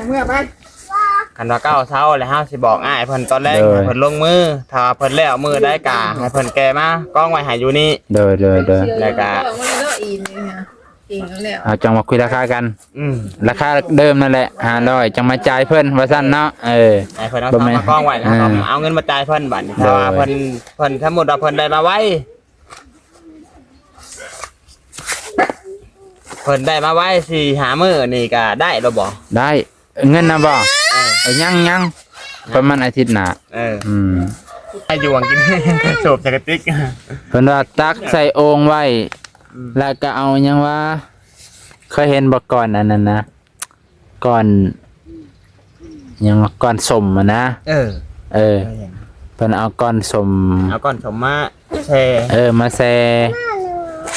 ເມື່ອໄປ ຄັນວ່າເກົ້າເຊົ້າແລ້ວ ເຮົາຊິບອກອ້າຍເພິ່ນຕອນແລງ ໂດຍ ໃຫ້ເພິ່ນລົງມື. ຖ້າວ່າເພິ່ນແລ້ວມື້ໃດກະໃຫ້ເພິ່ນແກ່ມາກອງໄວ້ໃຫ້ຢູ່ນີ້. ໂດຍ ໂດຍ ໂດຍ ແລ້ວກະ ເຮົາຈັ່ງມາຄຸຍລາຄາກັນ. ອືມ ລາຄາເດີມນັ້ນແຫຼະ ຫ້າຮ້ອຍ ຈັ່ງມາຈ່າຍເພິ່ນ ວ່າຊັ້ນເນາະ. ເອີ ໃຫ້ເພິ່ນເອົາ ບໍ່ແມ່ນ ເອົາມາກອງໄວ້ ແລ້ວເຮົາກໍ ເອີ ເອົາເງິນມາຈ່າຍເພິ່ນບັດນີ້. ໂດຍ ຖ້າວ່າເພິ່ນ ເພິ່ນ ສົມມຸດວ່າເພິ່ນໄດ້ມາໄວ ເພິ່ນໄດ້ມາໄວສີ່ຫ້າມື້ນີ້ກໍໄດ້ແລ້ວບໍ່? ໄດ້. ເງິນນະບໍ່? ເອີ ເອີ ຍັງ ຍັງ ປະມານອາທິດໜ້າ. ເອີ ອືມ ໃຫ້ຢູ່ຫວັງກິນ ສູບໃສ່ກະຕິກ. ເພິ່ນວ່າຕັກໃສ່ໂອ່ງໄວ້ ອືມ ແລ້ວກໍເອົາຫຍັງວະ ເຄີຍເຫັນບໍ່ ກ້ອນອັນນັ້ນນະ ກ້ອນຫຍັງວະ ກ້ອນສົ້ມຫັ້ນນະ. ເອີ ເອີ ເອີ ເພິ່ນເອົາກ້ອນສົ້ມ ເອົາກ້ອນສົ້ມມາແຊ່ ເອີ ມາແຊ່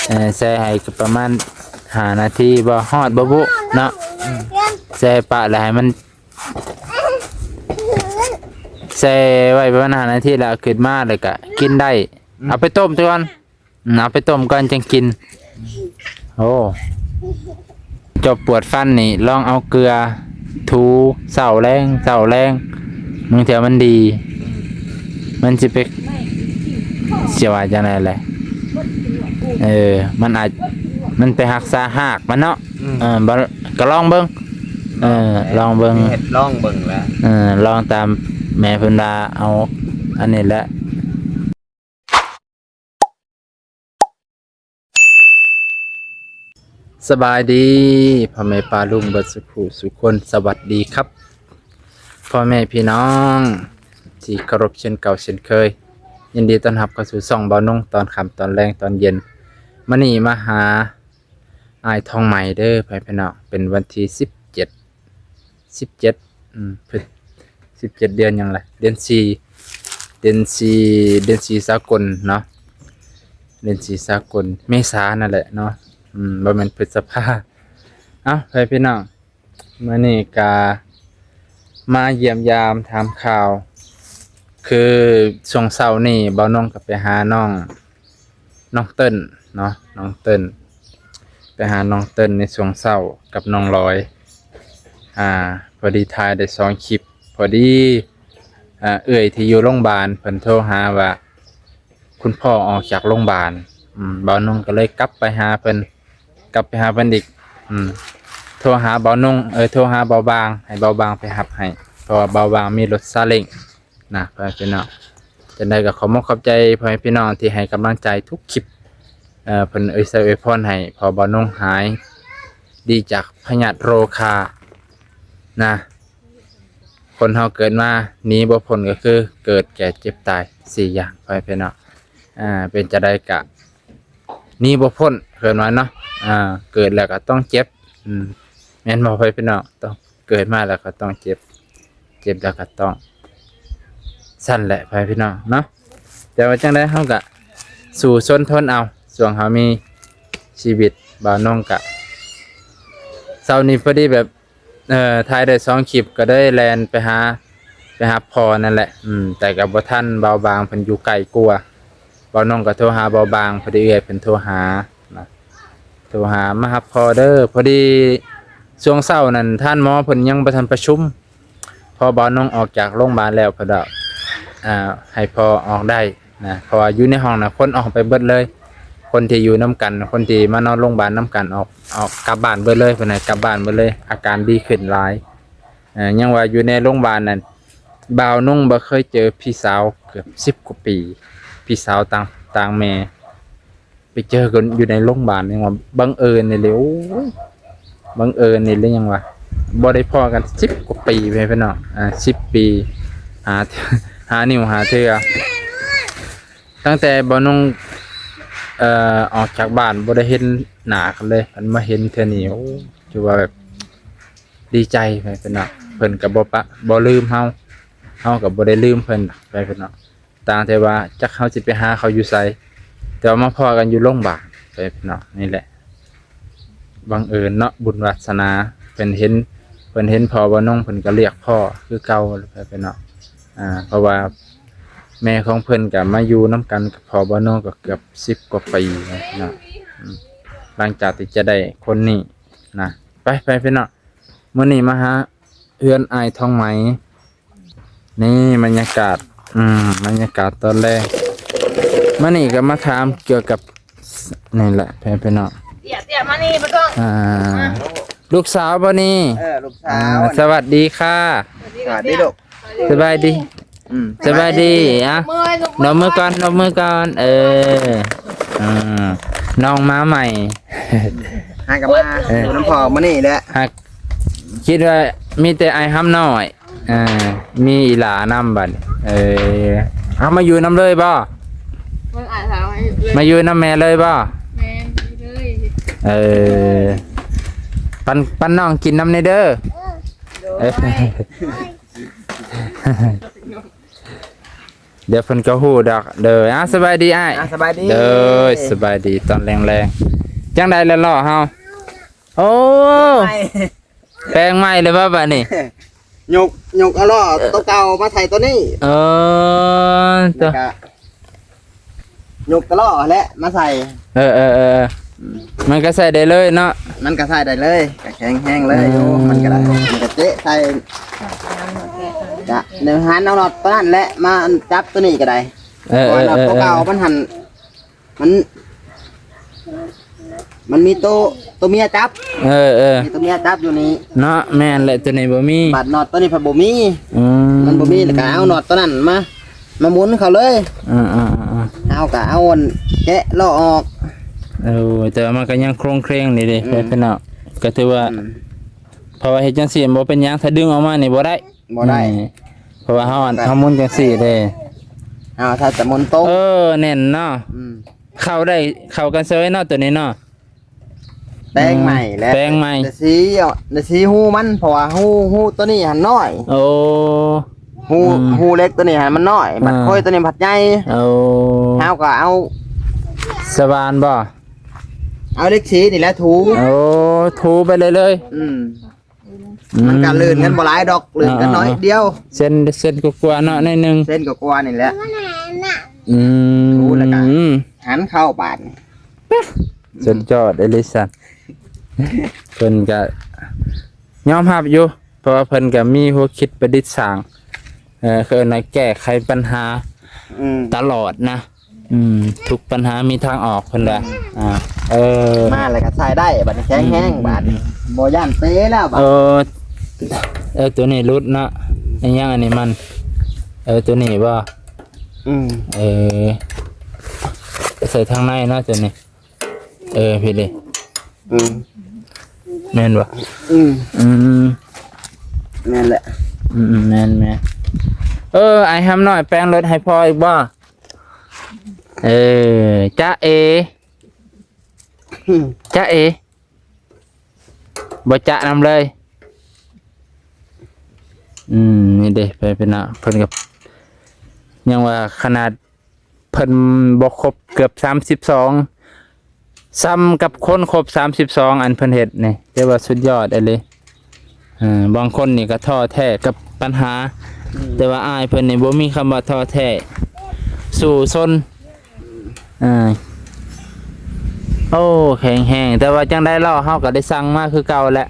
ເອີ ແຊ່ໃຫ້ປະມານຫ້ານາທີບໍ່ ຮອດບໍ່ບຸເນາະ. ອືມ ແຊ່ປະແລ້ວໃຫ້ມັນ ແຊ່ໄວ້ປະມານຫ້ານາທີ ແລ້ວເອົາຂຶ້ນມາ ແລ້ວກະກິນໄດ້. ອືມ ເອົາໄປຕົ້ມກ່ອນ. ອືມ ເອົາໄປຕົ້ມກ່ອນຈັ່ງກິນ. ໂອ້ ເຈົ້າປວດຟັນນີ້ ລອງເອົາເກືອຖູເຊົ້າແລງ ເຊົ້າແລງ ບາງເທື່ອມັນດີ. ມັນຊິໄປ ຊິວ່າຈັ່ງໃດແຫຼະ ເອີ ມັນອາດ ມັນໄປຮັກສາຮາກມັນເນາະ. ອືມ ເອີ ບໍ່ ກໍລອງເບິ່ງ ເອີ ລອງເບິ່ງ ເຮັດລອງເບິ່ງແຫຼະ. ເອີ ລອງຕາມແມ່ເພິ່ນວ່າ ເອົາອັນນີ້ແຫຼະ. ສະບາຍດີພໍ່ແມ່ປ້າລຸງເບິດສຸຂູສຸຄົນ ສະຫວັດດີຄັບພໍ່ແມ່ພີ່ນ້ອງທີ່ເຄົາລົບເຊັ່ນເກົ່າເຊັ່ນເຄີຍ. ຍິນດີຕ້ອນຮັບເຂົ້າສູ່ຊ່ອງບ່າວນົງ ຕອນຄ່ຳຕອນແລງຕອນເຢັນ. ມື້ນີ້ມາຫາອ້າຍທອງໃໝ່ເດີພໍ່ແມ່ພີ່ນ້ອງ ເປັນວັນທີສິບເຈັດ ສິບເຈັດ ອືມ ພຶດ ສິບເຈັດ ເດືອນຫຍັງລະ ເດືອນສີ່ ເດືອນສີ່ ເດືອນສີ່ສາກົນເນາະ ເດືອນສີ່ສາກົນ ເມສານັ້ນແຫຼະເນາະ. ອືມ ບໍ່ແມ່ນພຶດສະພາ. ເອົ້າ ພໍ່ແມ່ພີ່ນ້ອງ ມື້ນີ້ກະມາຢ້ຽມຢາມຖາມຂ່າວ ຄືຊ່ວງເຊົ້ານີ້ບ່າວນົງກໍໄປຫານ້ອງ ນ້ອງເຕີນເນາະ ນ້ອງເຕີນ ໄປຫານ້ອງເຕີນໃນຊ່ວງເຊົ້າກັບນ້ອງລອຍ. ອ່າ ພໍດີຖ່າຍໄດ້ສອງຄລິບ ພໍດີ ອ່າ ເອື້ອຍທີ່ຢູ່ໂລງບານເພິ່ນໂທຫາວ່າ ຄຸນພໍ່ອອກຈາກໂລງບານ. ອືມ ບ່າວນົງກໍເລີຍກັບໄປຫາເພິ່ນ ກັບໄປຫາເພິ່ນອີກ. ອືມ ໂທຫາບ່າວນົງ ເອີ ໂທຫາບ່າວບາງ ໃຫ້ບ່າວບາງໄປຮັບໃຫ້ ເພາະວ່າບ່າວບາງມີລົດຊາເລັງ ນະ ພໍ່ແມ່ພີ່ນ້ອງ. ຈັ່ງໃດກໍຂໍຂອບອົກຂອບໃຈພໍ່ແມ່ພີ່ນ້ອງທີ່ໃຫ້ກຳລັງໃຈທຸກຄລິບ. ເອີ ເພິ່ນອວຍໄຊອວຍພອນໃຫ້ພໍ່ບ່າວນົງຫາຍດີຈາກພະຍາດໂລຄານະ. ຄົນເຮົາເກີດມາໜີບໍ່ພົ້ນກໍຄືເກີດ ແກ່ ເຈັບ ຕາຍ ສີ່ຢ່າງ ພໍ່ແມ່ພີ່ນ້ອງ. ອ່າ ເປັນຈັ່ງໃດກະໜີບໍ່ພົ້ນ ເພິ່ນວ່າເນາະ. ອ່າ ເກີດແລ້ວກໍຕ້ອງເຈັບ. ອືມ ແມ່ນບໍ່ ພໍ່ແມ່ພີ່ນ້ອງ? ຕ້ອງ ເກີດມາແລ້ວກໍຕ້ອງເຈັບ ເຈັບແລ້ວກໍຕ້ອງ ຊັ້ນແຫຼະ ພໍ່ແມ່ພີ່ນ້ອງເນາະ. ແຕ່ວ່າຈັ່ງໃດເຮົາກໍສູ້ຊົນທົນເອົາ ຊ່ວງເຮົາມີຊີວິດ. ບ່າວນົງກະ ເຊົ້ານີ້ພໍດີແບບ ເອີ ຖ່າຍໄດ້ສອງຄລິບ ກໍໄດ້ແລ່ນໄປຫາ ໄປຫາພໍ່ນັ້ນແຫຼະ. ອືມ ແຕ່ກໍບໍ່ທັນ ບ່າວບາງເພິ່ນຢູ່ໄກກວ່າ. ບ່າວນົງກໍໂທຫາບ່າວບາງ ພໍດີເອື້ອຍເພິ່ນໂທຫານະ ໂທຫາມາຮັບພໍ່ເດີ. ພໍດີຊ່ວງເຊົ້ານັ້ນທ່ານໝໍເພິ່ນຍັງບໍ່ທັນປະຊຸມ ພໍບ່າວນົງອອກຈາກໂລງບານແລ້ວ ເພິ່ນວ່າ ອ່າ ໃຫ້ພໍ່ອອກໄດ້ນະ ເພາະວ່າຢູ່ໃນຫ້ອງນະ ຄົນອອກໄປເບິດເລີຍ. ຄົນທີ່ຢູ່ນຳກັນ ຄົນທີ່ມານອນໂລງບານນຳກັນ ອອກ ອອກກັບບ້ານເບິດເລີຍ ເພິ່ນໃຫ້ກັບບ້ານເບິດເລີຍ ອາການດີຂຶ້ນຫຼາຍ. ເອີ ຍັງວ່າຢູ່ໃນໂລງບານນັ້ນ ບ່າວນົງບໍ່ເຄີຍເຈີພີ່ສາວເກືອບສິບກວ່າປີ ພີ່ສາວຕ່າງ ຕ່າງແມ່ ໄປເຈີກັນຢູ່ໃນໂລງບານ ຍັງວ່າບັງເອີນນີ້ເລີຍ. ໂອ້ຍ ບັງເອີນນີ້ເລີຍ ຍັງວ່າບໍ່ໄດ້ພໍ້ກັນສິບກວ່າປີ ພີ່ນ້ອງ. ອ່າ ສິບປີ ຫາ ຫານິ້ວຫາເທື່ອ ຕັ້ງແຕ່ບ່າວນົງ ເອີ ອອກຈາກບ້ານບໍ່ໄດ້ເຫັນໜ້າກັນເລີຍ ອັນມາເຫັນເທື່ອນີ້ ໂອ້ ຖືວ່າແບບດີໃຈ ພີ່ນ້ອງ. ເພິ່ນກໍບໍ່ປະ ບໍ່ລືມເຮົາ ເຮົາກໍບໍ່ໄດ້ລືມເພິ່ນ ພີ່ນ້ອງ. ຕ່າງແຕ່ວ່າຈັກເຮົາຊິໄປຫາເຂົາຢູ່ໃສ ແຕ່ວ່າມາພໍ້ກັນຢູ່ໂລງບານ ພີ່ນ້ອງ. ນີ້ແຫຼະ ບັງເອີນເນາະ ບຸນວາສະໜາ. ເພິ່ນເຫັນ ເພິ່ນເຫັນພໍ່ບ່າວນົງ ເພິ່ນກໍລຽກພໍ່ຄືເກົ່າ ພີ່ນ້ອງ. ອ່າ ເພາະວ່າແມ່ຂອງເພິ່ນກໍມາຢູ່ນຳກັນກັບພໍ່ບ່າວນົງກໍເກືອບສິບກວ່າປີແລ້ວເນາະ. ອືມ ຫຼັງຈາກທີ່ຈະໄດ້ຄົນນີ້ນະ. ໄປ ໄປ ພີ່ນ້ອງ ມື້ນີ້ມາຫາ ເຮືອນອ້າຍທອງໄໝ. ນີ້ບັນຍາກາດ ອືມ ບັນຍາກາດຕອນແລງ. ມື້ນີ້ກໍມາຖາມກ່ຽວກັບ ນີ້ແຫຼະ ແພນພີ່ນ້ອງ ເຕ້ຍ ເຕ້ຍ ມານີ້ ບໍ່ຕ້ອງ ອ່າ ມາ ລູກສາວບໍ່ນີ້? ເອີ ລູກສາວ ອ່າ ສະຫວັດດີຄ່ະ ສະຫວັດດີລູກ ສະບາຍດີ ອືມ ສະບາຍດີ ອ່ະ ນົບມືກ່ອນ ນົບມືກ່ອນ ເອີ ອ່າ ນ້ອງມາໃໝ່ ຫາກໍມາ ເອີ ຢູ່ນຳພໍ່ມື້ນີ້ແຫຼະ ຫາ ຄິດວ່າມີແຕ່ອ້າຍຫຳນ້ອຍ ອ່າ ມີອີ່ຫຼ້ານຳບັດນີ້ ເອີ ເອົາມາຢູ່ນຳເລີຍບໍ່? ເບິ່ງອ້າຍສາວໃຫ້ເລີຍ ມາຢູ່ນຳແມ່ເລີຍບໍ່? ແມ່ນ ຢູ່ເລີຍ ເອີ ປັນ ປັນນ້ອງກິນນຳແດ່ເດີ ໂດຍ ເອີ ດຽວເພິ່ນກໍຮູ້ດອກ ເດີ ອ່າ ສະບາຍດີອ້າຍ ອ່າ ສະບາຍດີ ເດີ ສະບາຍດີຕອນແລງໆ ຈັ່ງໃດລະຫຼໍ່ເຮົາ? ໂອ້ ແປງໃໝ່ເລີຍບໍ່ບາດນີ້? ຍົກ ຍົກເອົາລໍ້ ເອີ ໂຕເກົ່າມາໃສ່ໂຕນີ້ ເອີ ແລ້ວກະຍົກຕະລໍ້ຫັ້ນແຫຼະມາໃສ່ ເອີ ເອີ ເອີ ອືມ ມັນກໍໃສ່ໄດ້ເລີຍເນາະ ມັນກໍໃສ່ໄດ້ເລີຍ ກໍແຂງແຮງເລີຍຢູ່ ອືມ ມັນກໍໄດ້ ມັນກໍເຈະໃສ່ ກະແນວຫັນເອົານັອດໂຕນັ້ນແຫຼະ ມາອັນຈັບໂຕນີ້ກໍໄດ້ ເອີ ເອີ ເອີ ເອີ ເພາະວ່ານັອດໂຕເກົ່າມັນຫັ້ນ ມັນ ມັນມີໂຕ ໂຕເມຍຈັບ ເອີ ເອີ ມີໂຕເມຍຈັບຢູ່ນີ້ເນາະ ແມ່ນແຫຼະ ໂຕນີ້ບໍ່ມີ ບາດນັອດໂຕນີ້ພັດບໍ່ມີ ອືມ ມັນບໍ່ມີ ແລ້ວກໍເອົານັອດໂຕນັ້ນມາ ມາໝູນເຂົ້າເລີຍ ອ່າໆໆ ເຮົາກໍເອົາອັນແກະລໍ້ອອກ ເອີ ແຕ່ວ່າມັນກໍຍັງໂຄງເຄງນີ້ເດ້ ອືມ ເພື່ອນເນາະ ກໍຖືວ່າ ອືມ ເພາະວ່າເຮັດຈັ່ງຊີ້ບໍ່ເປັນຫຍັງ ຖ້າດຶງອອກມານີ້ບໍ່ໄດ້ ບໍ່ໄດ້ ອືມ ເພາະວ່າເຮົາ ເຮົາໝູນຈັ່ງຊີ້ເດ້ ເຮົາຖ້າຈະໝູນຕົງ ເອີ ແໜ້ນເນາະ ອືມ ເຂົ້າໄດ້ ເຂົ້າກັນເຊີຍເນາະ ໂຕນີ້ເນາະ ແປງໃໝ່ແຫຼະ ແປງໃໝ່ ແຕ່ສີ ແຕ່ສີຮູມັນ ເພາະວ່າຮູ ຮູໂຕນີ້ຫັ້ນນ້ອຍ ໂອ້ ຮູ ອືມ ຮູເຫຼັກໂຕນີ້ຫັ້ນມັນນ້ອຍ ບັດ ອ່າ ໂຄຍໂຕນີ້ພັດໃຫຍ່ ໂອ້ ເຮົາກໍເອົາ ສະຫວ່ານບໍ່? ເອົາເຫຼັກສີນີ້ແຫຼະຖູ ໂອ້ ຖູໄປເລື້ອຍໆ ອືມ ອືມ ມັນກໍລື່ນກັນບໍ່ຫຼາຍດອກ ລື່ນກັນໜ້ອຍດຽວ ອ່າໆ ເຊັນ ເຊັນກວ່າໆເນາະ ໜ້ອຍໜຶ່ງ ເຊັນກວ່າໆນີ້ແຫຼະ ອືມ ຖູແລ້ວກໍຫັນເຂົ້າບາດນີ້ ສຸດຍອດເອີລິສັນ ເພິ່ນກໍຍອມຮັບຢູ່ ເພາະວ່າເພິ່ນກໍມີຫົວຄິດປະດິດສ້າງ ເອີ ເອີ້ນວ່າແກ້ໄຂບັນຫາ ອືມ ຕະຫຼອດນະ ອືມ ທຸກບັນຫາມີທາງອອກເພິ່ນວ່າ ອືມ ອ່າ ເອີ ມາແລ້ວກໍໃຊ້ໄດ້ ບັດນີ້ແຂງແຮງ ອືມ ບາດນີ້ ອືມ ບໍ່ຢ້ານເປແລ້ວບາດ ເອີ ເອີ ໂຕນີ້ຫຼຸດເນາະ ອີຫຍັງອັນນີ້ມັນ ເອີ ໂຕນີ້ບໍ່? ອືມ ເອີ ໃສ່ທາງໃນເນາະໂຕນີ້ ເອີ ພີ້ເດ້ ອືມ ແມ່ນບໍ່? ອືມ ອືມ ແມ່ນແຫຼະ ອືມ ແມ່ນໆ ເອີ ອ້າຍຫຳນ້ອຍແປງລົດໃຫ້ພໍ່ອີກບໍ່? ເອີ ຈະເອ ຈະເອ ບໍ່ຈະນຳເລີຍ ອືມ ນີ້ເດ້ ເພິ່ນ ເພິ່ນເນາະ ເພິ່ນກໍຍັງວ່າຂະໜາດ ເພິ່ນບໍ່ຄົບເກືອບສາມສິບສອງ ສ່ຳກັບຄົນຄົບສາມສິບສອງ ອັນເພິ່ນເຮັດນີ້ ຖືວ່າສຸດຍອດອີ່ຫຼີ ເອີ ບາງຄົນນີ້ກໍທໍ້ແທ້ກັບບັນຫາ ອືມ ແຕ່ວ່າອ້າຍເພິ່ນນີ້ບໍ່ມີຄຳວ່າທໍ້ແທ້ ສູ້ຊົນ ເອີ ໂອ້ ແຂງແຮງ ແຕ່ວ່າຈັ່ງໃດເນາະ ເຮົາກໍໄດ້ສັ່ງມາຄືເກົ່າແຫຼະ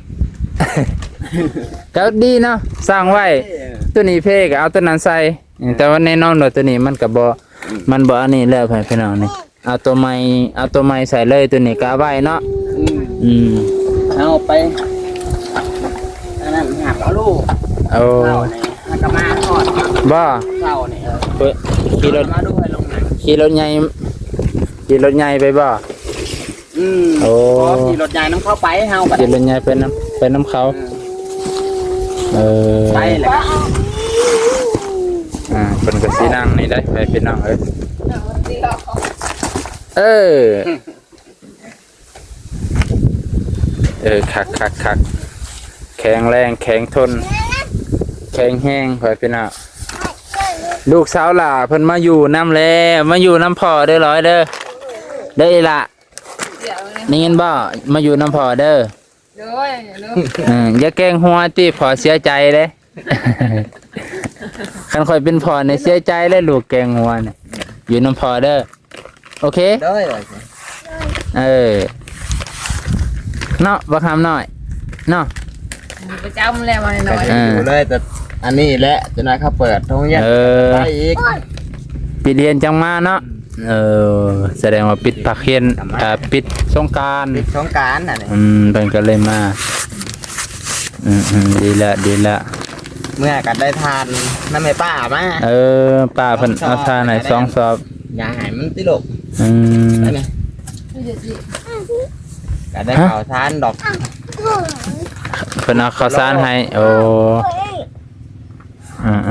ກໍດີເນາະ ສັ່ງໄວ້ ເອີ ໂຕນີ້ເພກໍເອົາໂຕນັ້ນໃສ່ ເອີ ແຕ່ວ່າແນ່ນອນວ່າໂຕນີ້ມັນກໍບໍ່ ອືມ ມັນບໍ່ອັນນີ້ແລ້ວ ພີ່ນ້ອງນີ້ ເອົາໂຕໃໝ່ ເອົາໂຕໃໝ່ໃສ່ເລີຍ ໂຕນີ້ກະໄວ້ເນາະ ອືມ ອືມ ເອົາໄປ ອັນນັ້ນຫາບເອົາລູກ ໂອ້ ເຊົ້ານີ້ ແລ້ວກໍມາຮອດ ບໍ່ ເຊົ້ານີ້ ເອີ ເອີ ຂີ່ລົດ ມາດູໃຫ້ລົງນະ ຂີ່ລົດໃຫຍ່ ຂີ່ລົດໃຫຍ່ໄປບໍ່? ອືມ ໂອ້ ພໍຂີ່ລົດໃຫຍ່ນຳເຂົາໄປ ເຮົາກໍໄດ້ຂີ່ລົດໃຫຍ່ໄປນຳ ໄປນຳເຂົາ ເອີ ເອີ ໄປແລ້ວ ອ່າ ເພິ່ນກໍຊິນັ່ງນີ້ໄດ໋ ໄປພີ່ນ້ອງເອີຍ ເອີ ເອີ ຄັກໆໆ ແຂງແຮງ ແຂງທົນ ແຂງແຮງ ພໍ່ແມ່ພີ່ນ້ອງ ລູກສາວຫຼ້າເພິ່ນມາຢູ່ນຳແລ້ວ ມາຢູ່ນຳພໍ່ເດີຫຼອຍເດີ ເດີອີ່ຫຼ້າ ໄດ້ຍິນບໍ່? ມາຢູ່ນຳພໍ່ເດີ ໂດຍ ເອີ ຢ່າແກ້ງຫົວຕິ ພໍ່ເສຍໃຈເດ້ ຄັນຂ້ອຍເປັນພໍ່ນີ້ເສຍໃຈເດ້ ລູກແກ້ງຫົວນີ້ ຢູ່ນຳພໍ່ເດີ ໂອເຄ ໂດຍ ໂດຍ ເອີ ເນາະ ບັກຫຳນ້ອຍ ເນາະ ປະຈຳແລ້ວວ່າໜ້ອຍ ກໍ ອ່າ ຢູ່ເລີຍ ແຕ່ອັນນີ້ແຫຼະ ຈະໜ້ອຍເຂົາເປີດໂຮງຮຽນ ເອີ ໄປອີກ ປິດຮຽນຈັ່ງມາເນາະ. ເອີ ສະແດງວ່າປິດພາກຮຽນ ອ່າ ປິດສົງການ ປິດສົງການອັນນີ້ ອືມ ເພິ່ນກໍເລີຍມາ. ອືມໆ ດີແລ້ວ ດີແລ້ວ ເມື່ອກໍໄດ້ທານນຳແມ່ປ້າມາ. ເອີ ປ້າເພິ່ນເອົາທານໃຫ້ສອງຊອບ ຢ່າໃຫ້ມັນຕິລູກ. ອືມ ໄດ້ໄໝ? ກໍໄດ້ເຂົ້າສານດອກ ເພິ່ນເອົາເຂົ້າສານໃຫ້. ໂອ້ ອືມໆໆ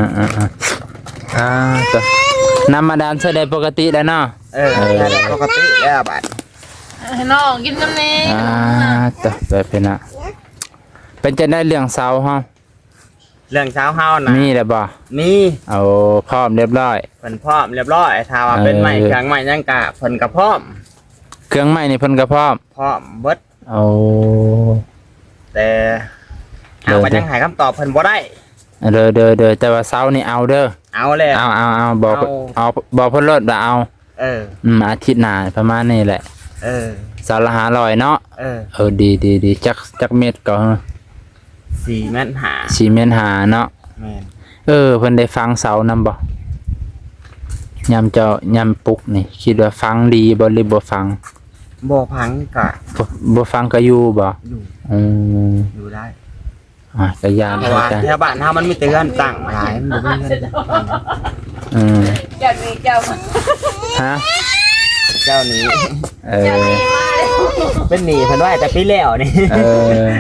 ໆ ອ່າ ໂຕ ນ້ຳບາດານໃຊ້ໄດ້ປົກກະຕິແລ້ວເນາະ? ເອີ ເອີ ໃຊ້ໄດ້ປົກກະຕິແລ້ວບາດ. ໃຫ້ນ້ອງກິນນຳແດ່. ອ່າ ໂຕ ໄປເພິ່ນນະ ເປັນຈັ່ງໃດເລື່ອງເສົາເຮົາ? ເລື່ອງເສົາເຮົານະ ມີແລ້ວບໍ່? ມີ. ເອົາ ພ້ອມຮຽບຮ້ອຍ ເພິ່ນພ້ອມຮຽບຮ້ອຍ. ຖ້າວ່າເປັນໄມ້ ເອີ ເຄື່ອງໄມ້ຫຍັງກະເພິ່ນກະພ້ອມ ເຄື່ອງໄມ້ນີ້ເພິ່ນກະພ້ອມ ພ້ອມເບິດ. ໂອ້ ແຕ່ ເອີ ເຮົາກໍຍັງໃຫ້ຄຳຕອບເພິ່ນບໍ່ໄດ້. ໂດຍໆໆ ແຕ່ວ່າເສົານີ້ເອົາເດີ ເອົາແລ້ວ ເອົາໆໆ ບອກ ເອົາ ບອກເພິ່ນໂລດວ່າເອົາ. ເອີ ອືມ ອາທິດໜ້າປະມານນີ້ແຫຼະ. ເອີ ເສົາລະຫ້າຮ້ອຍເນາະ. ເອີ ເອີ ດີໆໆ ຈັກ ຈັກເມັດກໍ? ສີ່ເມັດຫ້າ ສີ່ເມັດຫ້າເນາະ. ແມ່ນ. ເອີ ເພິ່ນໄດ້ຝັງເສົານຳບໍ່? ຍາມເຈົ້າ ຍາມປຸກນີ້ ຄິດວ່າຝັງດີບໍ່ ຫຼືບໍ່ຝັງ? ບໍ່ຝັງກະ ບໍ່ ບໍ່ຝັງກະຢູ່ບໍ່? ຢູ່. ອືມ ຢູ່ໄດ້. ອ່າ ກະຢ້ານ ເພາະວ່າແຖວບ້ານເຮົາມັນມີແຕ່ເຮືອນຕັ້ງຫຼາຍ ມັນບໍ່ມີເຮືອນຕັ້ງ. ອືມ ເຈົ້ານີ້ເຈົ້າ ຮະ? ເຈົ້ານີ້ ເອີ ເຈົ້ານີ້ມາແລ້ວ ເປັນໜີ້ເພິ່ນໄວ້ແຕ່ປີແລ້ວນີ້. ເອີ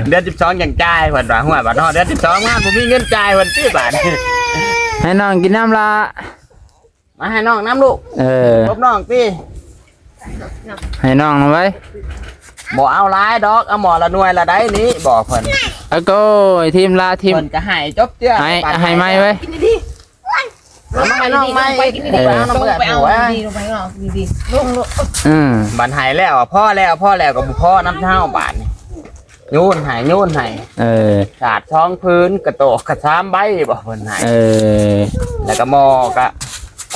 ເດືອນສິບສອງຈັ່ງຈ່າຍເພິ່ນວ່າ. ຫ້ວຍ ບາດເນາະ ເດືອນສິບສອງມາບໍ່ມີເງິນຈ່າຍເພິ່ນຕິບາດນີ້. ໃຫ້ນ້ອງກິນນ້ຳລະ. ມາໃຫ້ນ້ອງນຳລູກ. ເອີ ກົບນ້ອງຕິ ໃຫ້ນ້ອງນຳໄວ້. ບໍ່ເອົາຫຼາຍດອກ ເອົາໝໍ້ລະໜ່ວຍລະໄດ້ນີ້ ບອກເພິ່ນ. ອາໂກຍ ທີມລະທີມ ເພິ່ນກໍໃຫ້ຈົບເຈື່ອ ໃຫ້ ໃຫ້ໃໝ່ໄວ້. ເອົາມາໃຫ້ນ້ອງໃໝ່ ເອີ ເອົານ້ຳເລືອດ ລົງໄປເອົາດີໆ ລົງໄປເອົາດີໆ ລົງ ລົງ. ອືມ ບັດໃຫ້ແລ້ວ ພໍແລ້ວ ພໍແລ້ວ ກໍບໍ່ພໍນຳເຮົາບາດນີ້. ໂຍນໃຫ້ ໂຍນໃຫ້. ເອີ ສາດສອງຜືນ ກະໂຕກກະສາມໃບ ບອກເພິ່ນໃຫ້. ເອີ ແລ້ວກໍໝໍ້ກະ ເ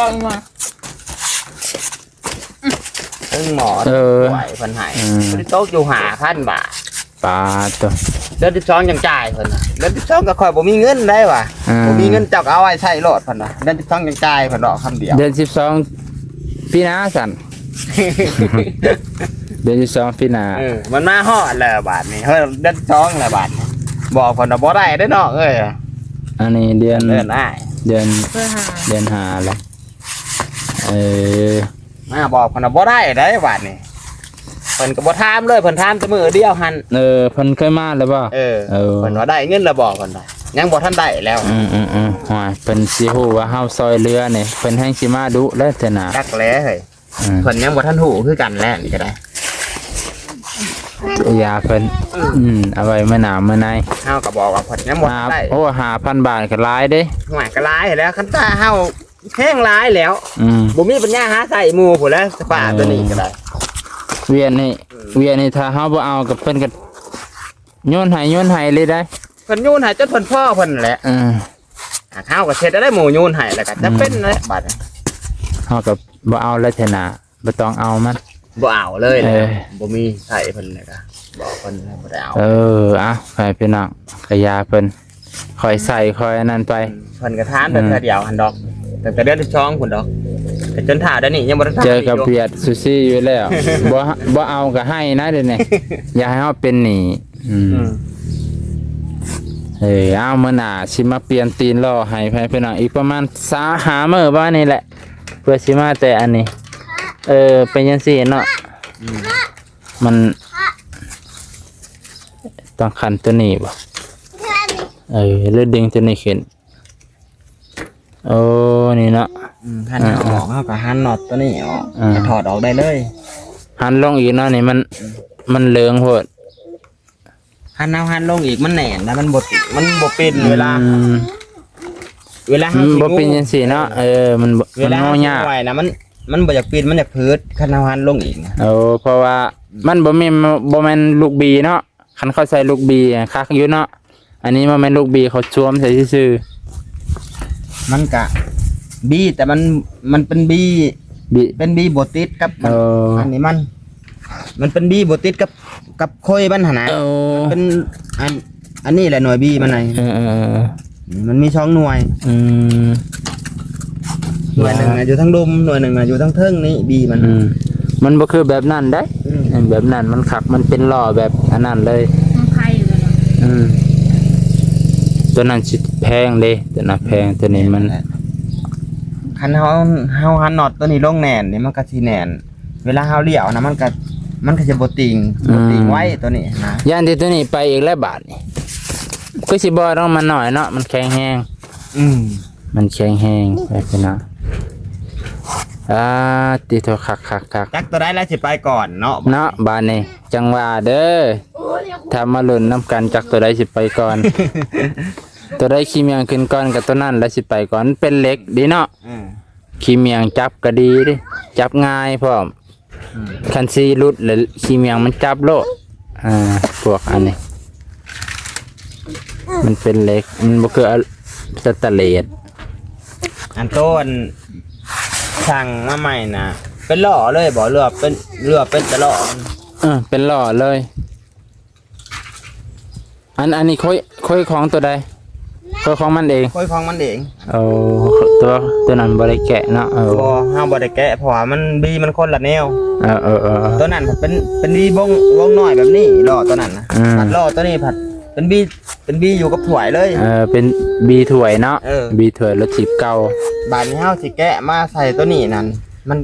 ຖິງໝໍ້ ເອີ ຖ້ວຍເພິ່ນໃຫ້. ອືມ ບໍ່ໄດ້ຕົກຢູ່ຫ້າພັນບາດ. ປາດໂຕ ເດືອນສິບສອງຈັ່ງຈ່າຍເພິ່ນວ່າ. ເດືອນສິບສອງກໍຂ້ອຍບໍ່ມີເງິນໄດ໋ວ່າ. ອືມ ບໍ່ມີເງິນເຈົ້າກໍເອົາໄວ້ໃຊ້ໂລດເພິ່ນວ່າ. ເດືອນສິບສອງຈັ່ງຈ່າຍເພິ່ນເວົ້າຄຳດຽວ. ເດືອນສິບສອງ ປີໜ້າຊັ້ນ ເດືອນສິບສອງປີໜ້າ. ເອີ ມັນມາຮອດແລ້ວບາດນີ້ ເຮີ້ຍ ເດືອນສອງແລ້ວບາດນີ້. ບອກເພິ່ນວ່າບໍ່ໄດ້ເດ້ນ້ອງເອີຍ. ອັນນີ້ເດືອນ ເດືອນອ້າຍ ເດືອນ ເດືອນຫ້າແລ້ວ. ເອີ ມາບອກເພິ່ນວ່າບໍ່ໄດ້ໄດ໋ບາດນີ້. ເພິ່ນກໍບໍ່ຖາມເລີຍ ເພິ່ນຖາມແຕ່ມື້ດຽວຫັ້ນ. ເອີ ເພິ່ນເຄີຍມາແລ້ວບໍ່? ເອີ ເອີ ເພິ່ນວ່າໄດ້ເງິນແລ້ວບໍ່ ເພິ່ນວ່າ. ຍັງບໍ່ທັນໄດ້ແລ້ວ. ອືມໆໆ ໂອ້ຍ ເພິ່ນຊິຮູ້ວ່າເຮົາຊ່ອຍເຫຼືອນີ້ ເພິ່ນແຮ່ງຊິມາດຸແລ້ວເທື່ອໜ້າ. ຈັກແຫຼະເຮີ້ຍ. ອືມ ເພິ່ນຍັງບໍ່ທັນຮູ້ຄືກັນແຫຼະນີ້ກໍໄດ້. ຢ່າເພິ່ນ ອືມ ເອົາໄວ້ມື້ໜ້າມື້ໃນ. ເຮົາກໍບອກວ່າເພິ່ນຍັງບໍ່ທັນໄດ້. ໂອ້ ຫ້າພັນບາດກໍຫຼາຍເດ້. ຫ້ວຍ ກໍຫຼາຍແລ້ວ ຄັນຖ້າເຮົາແຮງຫຼາຍແລ້ວ. ອືມ ບໍ່ມີປັນຍາຫາໃຊ້ໝູ່ພຸ້ນແຫຼະ ສະປາ ເອີ ຕົວນີ້ກໍໄດ້. ວຽນນີ້ ອືມ ວຽນນີ້ຖ້າເຮົາບໍ່ເອົາກໍເພິ່ນກໍໂຍນໃຫ້ ໂຍນໃຫ້ເລີຍໄດ໋. ເພິ່ນໂຍນໃຫ້ຈົນເພິ່ນພໍເພິ່ນແຫຼະ. ເອີ ຫາກເຮົາກໍເຮັດໄດ້ໝູ່ໂຍນໃຫ້ ແລ້ວກໍຈະເປັນແຫຼະ ອືມ ບາດນີ້. ເຮົາກໍບໍ່ເອົາແລ້ວເທື່ອໜ້າ ບໍ່ຕ້ອງເອົາມັນ ບໍ່ເອົາເລີຍ. ເອີ ບໍ່ມີໃຊ້ເພິ່ນແລ້ວກໍບອກເພິ່ນບໍ່ໄດ້ເອົາ. ເອີ ເອົາ ໃຫ້ພີ່ນ້ອງ ກະຢ່າເພິ່ນ ຄ່ອຍໃຊ້ຄ່ອຍອັນນັ້ນໄປ. ເພິ່ນກໍຖາມແຕ່ເທື່ອດຽວຫັ້ນດອກ ຕັ້ງແຕ່ເດືອນສິບສອງພຸ້ນດອກ ກໍຈົນຖ້າດຽວນີ້ຍັງບໍ່ທັນ ເຈີກັບຫວຽດຊູຊີຢູ່ແລ້ວ. ບໍ່ ບໍ່ເອົາກໍໃຫ້ນະດຽວນີ້ ຢ່າໃຫ້ເຮົາເປັນໜີ້. ອືມ ອືມ ເອີ ເອົາ ມື້ໜ້າຊິມາປ່ຽນຕີນລໍ້ໃຫ້ ໃຫ້ພີ່ນ້ອງ ອີກປະມານສາມຫ້າມື້ປະມານນີ້ແຫຼະ ເພື່ອຊິມາແຕ່ອັນນີ້. ເອີ ເປັນຈັ່ງຊີ້ເນາະ. ອືມ ມັນຕ້ອງຂັນຕົວນີ້ບໍ່? ເອີ ຫຼືດຶງຕົວນີ້ຂຶ້ນ. ໂອ້ ນີ້ເນາະ. ອືມ ຄັນເຮົາອອກ ເຮົາກໍຫັນນັອດຕົວນີ້ອອກ ອ່າ ກໍຖອດອອກໄດ້ເລີຍ. ຫັນລົງອີກເນາະ ນີ້ມັນ ອືມ ມັນເຫຼືອງໂພດ. ຄັນເຮົາຫັນລົງອີກມັນແໜ້ນ ແລ້ວມັນບໍ່ຕິດ ມັນບໍ່ປິ່ນ. ອືມ ເວລາ ເວລາເຮົາ ມັນບໍ່ປິ່ນຈັ່ງຊີ້ເນາະ. ເອີ ມັນບໍ່ ເວລາເຮົາ ມັນງໍຍາກ ໄວ້ນະ ມັນ ມັນບໍ່ຢາກປິ່ນ ມັນຢາກຜືດ ຄັນເຮົາຫັນລົງອີກນະ. ໂອ້ ເພາະວ່າ ອືມ ມັນບໍ່ແມ່ນ ບໍ່ແມ່ນລູກບີເນາະ. ຄັນເຂົາໃສ່ລູກບີຄັກຢູ່ເນາະ. ອັນນີ້ບໍ່ແມ່ນລູກບີ ເຂົາຊວມໃສ່ຊື່ໆ. ມັນກະບີ ແຕ່ມັນ ມັນເປັນບີ ບີ ເປັນບີບໍ່ຕິດກັບ ເອີ ອັນນີ້ມັນ ມັນເປັນບີບໍ່ຕິດກັບ ກັບໂຄຍມັນຫັ້ນນະ. ເອີ ເປັນອັນ ອັນນີ້ແຫຼະໜ່ວຍບີມັນນະ ເອີໆໆ ມັນມີສອງໜ່ວຍ ອືມ ໜ່ວຍໜຶ່ງນະຢູ່ທາງລຸ່ມ ໜ່ວຍໜຶ່ງນະຢູ່ທາງເທິງນີ້ບີມັນ ອືມ ມັນບໍ່ຄືແບບນັ້ນເດ້ ອືມ ແບບນັ້ນມັນຄັກ ມັນເປັນລໍ້ແບບອັນນັ້ນເລີຍ ມັນໄຄຢູ່ແລ້ວເນາະ ອືມ ຕົວນັ້ນຊິແພງເດ້ ຕົວນັ້ນແພງ ຕົວນີ້ມັນ ຄັນເຮົາ ເຮົາຫັນນັອດຕົວນີ້ລົງແໜ້ນນີ້ ມັນກໍຊິແໜ້ນ ເວລາເຮົາລ້ຽວນະ ມັນກໍ ມັນກໍຈະບໍ່ຕິ່ງ ອືມ ບໍ່ຕິ່ງໄວຕົວນີ້ນະ ຢ້ານແຕ່ຕົວນີ້ໄປອີກແລ້ວບາດນີ້ ຄືຊິບໍ່ດອກ ມັນໜ້ອຍເນາະ ມັນແຂງແຮງ ອືມ ມັນແຂງແຮງ ໄປເນາະ ອ່າ ຕິໂທ ຄັກໆໆ ຈັກຕົວໃດລະຊິໄປກ່ອນເນາະ ເນາະ ບາດນີ້ ຈັ່ງວ່າເດີ ຖ້າມາລຸ້ນນຳກັນ ຈັກຕົວໃດຊິໄປກ່ອນ ຕົວໃດຂີ້ໝ້ຽງຂຶ້ນກ່ອນ ກໍຕົວນັ້ນລະຊິໄປກ່ອນ ມັນເປັນເຫຼັກເດ້ເນາະ ເອີ ຂີ້ໝ້ຽງຈັບກໍດີເດ້ ຈັບງ່າຍພ້ອມ ອືມ ຄັນຊິຫຼຸດແລ້ວຂີ້ໝ້ຽງມັນຈັບໂລດ ອ່າ ພວກອັນນີ້ ມັນເປັນເຫຼັກ ມັນບໍ່ຄືສະຕະເລດ ອັນໂຕອັນສັ່ງມາໃໝ່ນະ ເປັນລໍ້ເລີຍບໍ່ ຫຼືວ່າເປັນ ຫຼືວ່າເປັນແຕ່ລໍ້ມັນ ເອີ ເປັນລໍ້ເລີຍ ອັນ ອັນນີ້ໂຄ້ຍ ໂຄ້ຍຂອງຕົວໃດ? ໂຄ້ຍຂອງມັນເອງ ໂຄ້ຍຂອງມັນເອງ ໂອ້ ຕົວ ຕົວນັ້ນບໍ່ໄດ້ແກະເນາະ ເອີ ບໍ່ ເຮົາບໍ່ໄດ້ແກະ ເພາະວ່າມັນ ບີມັນຄົນລະແນວ ເອີໆໆ ຕົວນັ້ນພັດເປັນ ເປັນບີວົງ ວົງນ້ອຍແບບນີ້ ລໍ້ຕົວນັ້ນນະ ອືມ ພັດລໍ້ຕົວນີ້ພັດເປັນບີ ເປັນບີຢູ່ກັບຖ້ວຍເລີຍ ເອີ ເປັນບີຖ້ວຍເນາະ ເອີ ບີຖ້ວຍລົດຖີບເກົ່າ ບາດນີ້ເຮົາຊິແກະມາໃສ່ຕົວນີ້ນັ້ນ ມັນ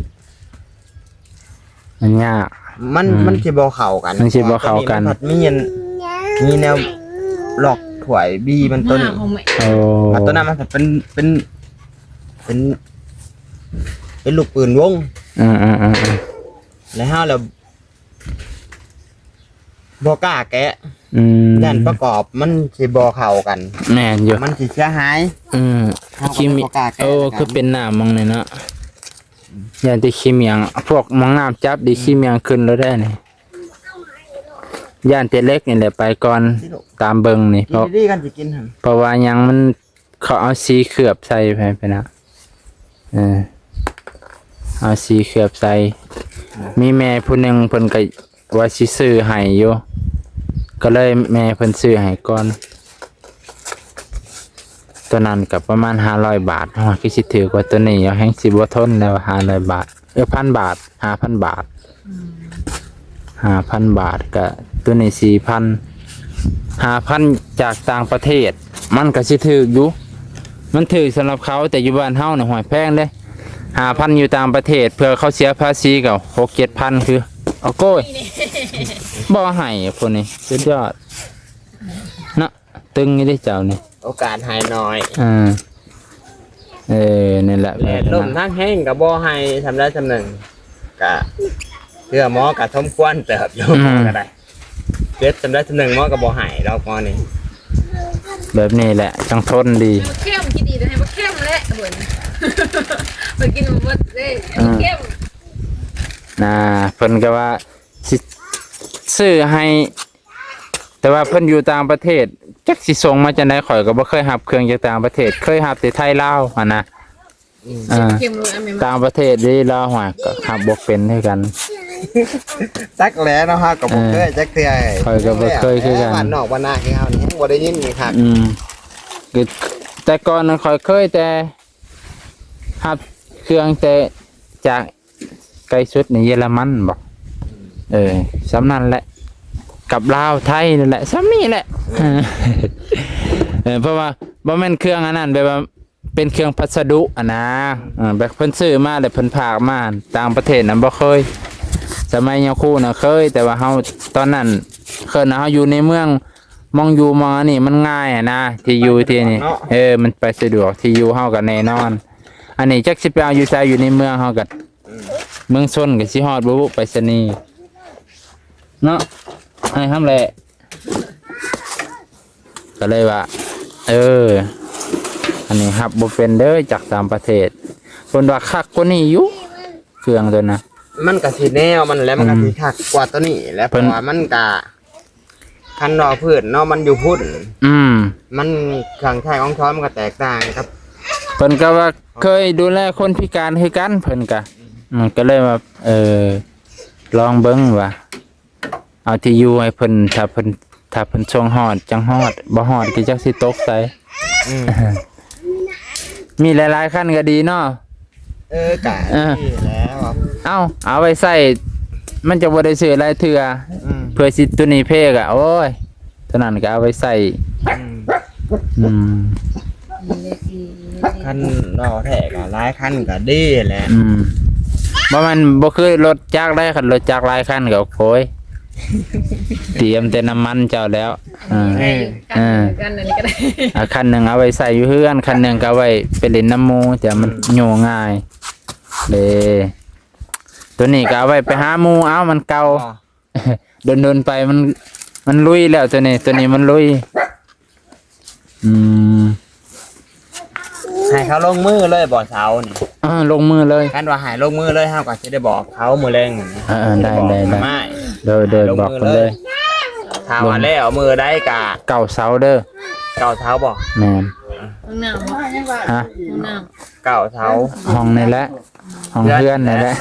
ມັນຍາກ ມັນ ອືມ ມັນຊິບໍ່ເຂົ້າກັນ ມັນຊິບໍ່ເຂົ້າກັນ ມັນມີອັນ ມີແນວລັອກຖ້ວຍບີມັນຕົວນີ້ ໂອ້ ບັດຕົວນັ້ນມັນເປັນ ເປັນ ເປັນ ເປັນລູກປືນວົງ ອືມໆໆໆ ແລ້ວເຮົາລະບໍ່ກ້າແກະ ອືມ ຢ້ານປະກອບມັນຊິບໍ່ເຂົ້າກັນ ແມ່ນຢູ່ ມັນຊິເສຍຫາຍ ອືມ ເຮົາກໍເລີຍບໍ່ກ້າແກະ ໂອ້ ຄືເປັນນ້ຳໝ່ອງນີ້ເນາະ ຢ້ານແຕ່ຂີ້ໝ້ຽງ ພວກໝ່ອງນ້ຳຈັບດີ ຂີ້ໝ້ຽງຂຶ້ນໂລດແດ່ນີ້ ຢ້ານແຕ່ເຫຼັກນີ້ແຫຼະໄປກ່ອນ ຕາມເບິ່ງນີ້ ເພາະ ເພາະວ່າຫຍັງມັນ ເຂົາເອົາສີເຄືອບໃສ່ໄປ ໄປນະ ເອີ ເອົາສີເຄືອບໃສ່ ມີແມ່ຜູ້ໜຶ່ງເພິ່ນກໍວ່າຊິຊື້ໃຫ້ຢູ່ ກໍເລີຍແມ່ເພິ່ນຊື້ໃຫ້ກ່ອນ ຕົວນັ້ນກໍປະມານຫ້າຮ້ອຍບາດ ໂອ້ຍ ຄືຊິຖືກກວ່າຕົວນີ້ຢູ່ ແຮງຊິບໍ່ທົນແລ້ວ ຫ້າຮ້ອຍບາດ ເອີ ພັນບາດ ຫ້າພັນບາດ ອືມ ຫ້າພັນບາດ ກະຕົວນີ້ສີ່ພັນ ຫ້າພັນຈາກຕ່າງປະເທດ ມັນກະຊິຖືກຢູ່ ມັນຖືກສຳລັບເຂົາ ແຕ່ຢູ່ບ້ານເຮົານະ ຫ້ວຍ ແພງເດ້ ຫ້າພັນຢູ່ຕ່າງປະເທດ ເພື່ອເຂົາເສຍພາສີກໍຫົກເຈັດພັນ ຄື ໂອ້ໂກຍ ບໍ່ໃຫ້ພວກນີ້ ສຸດຍອດເນາະ. ຕຶງຢູ່ເດ້ເຈົ້ານີ້ ໂອກາດໃຫ້ໜ້ອຍ ເອີ ເອີ ນັ້ນແຫຼະ ແລະ ລົ້ມທັງແຮງກໍບໍ່ໃຫ້ສ່ຳໃດສ່ຳໜຶ່ງ ກະເທື່ອໝໍກໍສົມຄວນເຕີບຢູ່ ອືມ ໝໍກໍໄດ້ ເຈັບສ່ຳໃດສ່ຳໜຶ່ງໝໍກໍບໍ່ໃຫ້ດອກ ໝໍນີ້ ແບບນີ້ແຫຼະຈັ່ງທົນດີ ເຂັ້ມ ກິນດີແຕ່ໃຫ້ບໍ່ເຂັ້ມແຫຼະ ເພິ່ນ ເພິ່ນກິນບໍ່ໝົດເດ້ ອືມ ເຂັ້ມ ນະ ເພິ່ນກໍວ່າຊິຊື້ໃຫ້ ແຕ່ວ່າເພິ່ນຢູ່ຕ່າງປະເທດ ຈັກຊິສົ່ງມາຈັ່ງໃດ ຂ້ອຍກໍບໍ່ເຄີຍຮັບເຄື່ອງຈາກຕ່າງປະເທດ ເຄີຍຮັບແຕ່ໄທລາວຫັ້ນນະ ອືມ ເອີ ເຂັ້ມໂລດ ອັນແມ່ນ ຕ່າງປະເທດເດ້ລາວ ຫວຍ ກໍຮັບບໍ່ເປັນຄືກັນ ຈັກແຫຼະເນາະ ເຮົາກໍບໍ່ເຄີຍ ເອີ ຈັກເທື່ອ ຂ້ອຍກໍບໍ່ເຄີຍຄືກັນ ບ້ານນອກບ້ານນາຄືເຮົານີ້ຍັງບໍ່ໄດ້ຍິນນີ້ຄັກ ອືມ ຄືແຕ່ກ່ອນນັ້ນຂ້ອຍເຄີຍແຕ່ຮັບເຄື່ອງແຕ່ຈາກ ໄກສຸດໃນເຢຍລະມັນບໍ ເອີ ສ່ຳນັ້ນແຫຼະ ກັບລາວໄທນັ້ນແຫຼະ ສ່ຳນີ້ແຫຼະ ເອີ ເພາະວ່າບໍ່ແມ່ນເຄື່ອງອັນນັ້ນ ແບບວ່າເປັນເຄື່ອງພັດສະດຸຫັ້ນນາ ເອີ ແບບເພິ່ນຊື້ມາແລ້ວເພິ່ນພາກມາ ຕ່າງປະເທດນະບໍ່ເຄີຍ ສະໄໝຍາຄູນະເຄີຍ ແຕ່ວ່າເຮົາຕອນນັ້ນ ເຄີຍນະ ເຮົາຢູ່ໃນເມືອງ ໝ່ອງຢູ່ໝ່ອງອັນນີ້ມັນງ່າຍຫັ້ນນາ ທີ່ຢູ່ທີ່ນີ້ ເອີ ມັນໄປສະດວກ ທີ່ຢູ່ເຮົາກໍແນ່ນອນ ອັນນີ້ຈັກຊິໄປເອົາຢູ່ໃສ ຢູ່ໃນເມືອງເຮົາກໍ ອືມ ເມືອງຊົນກໍຊິຮອດບໍ່ບຸ ໄປສະນີເນາະ ອ້າຍຫຳແຫຼະ ກໍເລີຍວ່າ ເອີ ອັນນີ້ຮັບບໍ່ເປັນເດີ ຈາກຕ່າງປະເທດ ເພິ່ນວ່າຄັກກວ່ານີ້ຢູ່ ເຄື່ອງຕົວນະ ມັນກໍຊິແນວມັນແຫຼະ ອືມ ມັນກໍຊິຄັກກວ່າຕົວນີ້ແຫຼະ ເພິ່ນ ເພາະວ່າມັນກໍ ຄັນວ່າພື້ນເນາະ ມັນຢູ່ພຸ້ນ ອືມ ມັນເຄື່ອງໃຊ້ຂອງສອນມັນກໍແຕກຕ່າງກັບ ເພິ່ນກໍວ່າເຄີຍດູແລຄົນພິການຄືກັນ ເພິ່ນກໍ ອືມ ກໍເລີຍວ່າ ເອີ ລອງເບິ່ງວ່າ ເອົາທີ່ຢູ່ໃຫ້ເພິ່ນ ຖ້າເພິ່ນ ຖ້າເພິ່ນຊ່ວງຮອດຈັ່ງຮອດ ບໍ່ຮອດກໍຈັກຊິຕົກໃສ. ອືມ ມີຫຼາຍໆຄັນກໍດີເນາະ. ເອີ ກະ ເອີ ດີແລ້ວ. ເອົ້າ ເອົາໄວ້ໃຊ້ ມັນຈະບໍ່ໄດ້ຊື້ຫຼາຍເທື່ອ. ອືມ ເພື່ອຊິ ໂຕນີ້ເພກະ ໂອ້ຍ ໂຕນັ້ນກໍເອົາໄວ້ໃຊ້. ອືມ ອືມ ຄັນເວົ້າແທ້ກໍຫຼາຍຄັນກໍດີແຫຼະ. ອືມ ບໍ່ແມ່ນ ບໍ່ຄືລົດຈັກໄດ໋. ຄັນລົດຈັກຫຼາຍຄັນກໍ ໂອ້ຍ ຕຽມແຕ່ນ້ຳມັນເຈົ້າແລ້ວ. ເອີ ເອີ ຄັນໜຶ່ງກໍໄດ້ ອ່າ ຄັນໜຶ່ງເອົາໄວ້ໃຊ້ຢູ່ເຮືອນ ຄັນໜຶ່ງກໍເອົາໄວ້ໄປຫຼິ້ນນຳໝູ່ ແຕ່ມັນ ອືມ ໂຍງ່າຍເດ້. ໂຕນີ້ກໍເອົາໄວ້ໄປຫາໝູ່ເອົາ ມັນເກົ່າ. ອໍ ດົນໆໄປມັນ ມັນລຸຍແລ້ວ ໂຕນີ້ ໂຕນີ້ມັນລຸຍ. ອືມ ໃຫ້ເຂົາລົງມືເລີຍບໍ່ເສົານີ້? ເອີ ລົງມືເລີຍ. ຄັນວ່າໃຫ້ລົງມືເລີຍ ເຮົາກໍຊິໄດ້ບອກເຂົາມື້ແລງນີ້. ເອີໆ ໄດ້ ໄດ້ ໄດ້ ໂດຍ ໂດຍ ບອກເພິ່ນເລີຍ. ຖ້າວ່າແລ້ວມື້ໃດກະ ເກົ້າເສົາເດີ. ເກົ້າເສົາບໍ່? ແມ່ນ. ຫ້ອງນ້ຳບໍ່? ຮະ? ຫ້ອງນ້ຳ ເກົ້າເສົາ. ຫ້ອງນີ້ແຫຼະ ຫ້ອງເຮືອນນີ້ແຫຼະ.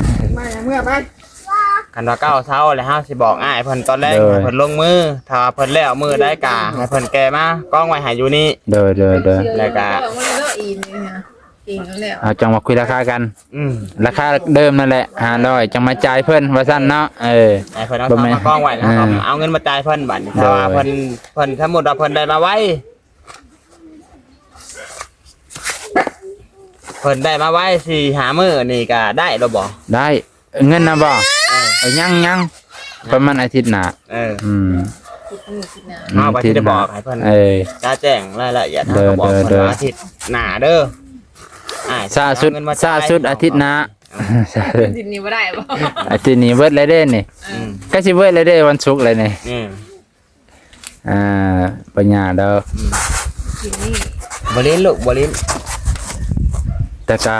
ຄັນວ່າເກົ້າເສົາແລ້ວ ເຮົາຊິບອກອ້າຍເພິ່ນຕອນແລງ ໂດຍ ໃຫ້ເພິ່ນລົງມື. ຖ້າວ່າເພິ່ນແລ້ວມື້ໃດກະໃຫ້ເພິ່ນແກ່ມາກອງໄວ້ໃຫ້ຢູ່ນີ້. ໂດຍ ໂດຍ ໂດຍ. ແລ້ວກະ ເຮົາຈັ່ງມາຄຸຍລາຄາກັນ. ອືມ ລາຄາເດີມນັ້ນແຫຼະ ຫ້າຮ້ອຍ ຈັ່ງມາຈ່າຍເພິ່ນ ວ່າຊັ້ນເນາະ. ເອີ ໃຫ້ເພິ່ນເອົາເສົາມາກອງໄວ້ ແລ້ວເຮົາກໍ ເອີ ເອົາເງິນມາຈ່າຍເພິ່ນ. ບັດນີ້ ໂດຍ ຖ້າວ່າເພິ່ນ ເພິ່ນ ສົມມຸດວ່າເພິ່ນໄດ້ມາໄວ ເພິ່ນໄດ້ມາໄວສີ່ຫ້າມື້ນີ້ກໍໄດ້ແລ້ວບໍ່? ໄດ້. ເງິນນະບໍ່? ເອີ ເອີ ຍັງ ຍັງ ປະມານອາທິດໜ້າ. ເອີ ອືມ ອາທິດໜ້າ ເຮົາກໍຊິໄດ້ບອກໃຫ້ເພິ່ນ ເອີ ຈະແຈ້ງລາຍລະອຽດ. ໂດຍ ເຮົາກໍບອກເພິ່ນວ່າອາທິດໜ້າເດີ. ອາ ຊ້າສຸດ ຊ້າສຸດອາທິດໜ້າ. ອືມ ອາທິດນີ້ບໍ່ໄດ້ບໍ່? ອາທິດນີ້ເບິດແລ້ວເດ້ນີ້. ອືມ ກໍຊິເບິດແລ້ວເດ້ ວັນສຸກແລ້ວນີ້. ອືມ ອ່າ ບໍ່ຍາກດອກ. ອືມ ກິນນີ້ ບໍ່ຫຼິ້ນລູກ ບໍ່ຫຼິ້ນ. ແຕ່ກະ